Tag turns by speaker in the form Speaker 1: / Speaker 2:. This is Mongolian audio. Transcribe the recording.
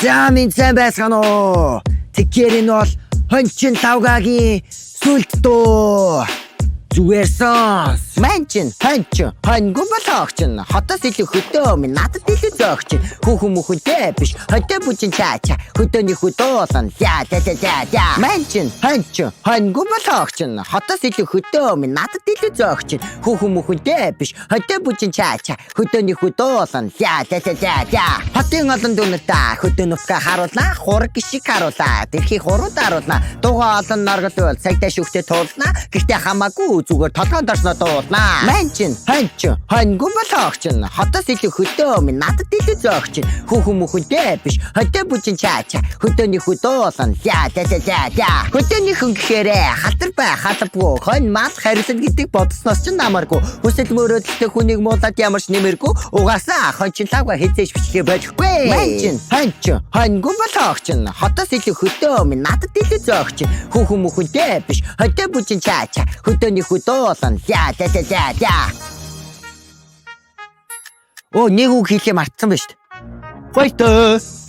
Speaker 1: За, минь сайн байцгаана уу? Тэгэхээр энэ бол Хончин лавгагийн сүлд дуу. Зүгээр сонс. Манчин, хончин, хоньгу болгоочин. Хотоос илүү хөдөө минь надад илүү зөөгчин. Хүүхэн мөхөнтэй биш. Хөдөө бүжин чаа чаа. Хөдөөний хөдөө ля ля ля ля ля. Манчин, хончин, хоньгу болгоочин. Хотоос илүү хөдөө минь надад илүү зөөгчин. Хүүхэн мөхөнтэй биш. Хөдөө бүжин чаа чаа. Хөдөөний хөдөө ля ля ля ля ля. Хотын олон дүүнэртээ хөдөө нутгаа харуулна. Хураг шиг харуулаа. Тэрхий хурууд харуулна. Дугаа олон норгол цагтаа шүхтээ туулна. Гэхдээ хамаагүй, зүгээр толгойн дорсноо дуулна. Манчин, хончин, хоньгу болгоочин. Хотоос илүү хөдөө минь надад илүү зөөгчин. Хүүхэн мөхөнтэй биш. Хөдөө бүжин чаа чаа. Хөдөөний хөдөө ля ля ля ля ля. Хөдөөний хүн гэхээрээ халтар бай халбгүй. Хонь мал харилна гэдэг бодсноос ч намаргүй. Хүсэл мөрөөдөлтэй хүнийг муулаад ямар ч нэмэргүй. Угаасаа хончин лавга хизээш бичлэгээ болохгүй. Манчин, хончин, хоньгу болгоочин. Хотоос илүү хөдөө минь надад илүү зөөгчин. Хүүхэн мөхөнтэй биш. Хөдөө бүжин чаа чаа. Хөдөөний хөдөө ля ля ля ля ля. Оо, нэг үг хэлээ мартсан байна шүү дээ. Баяртай.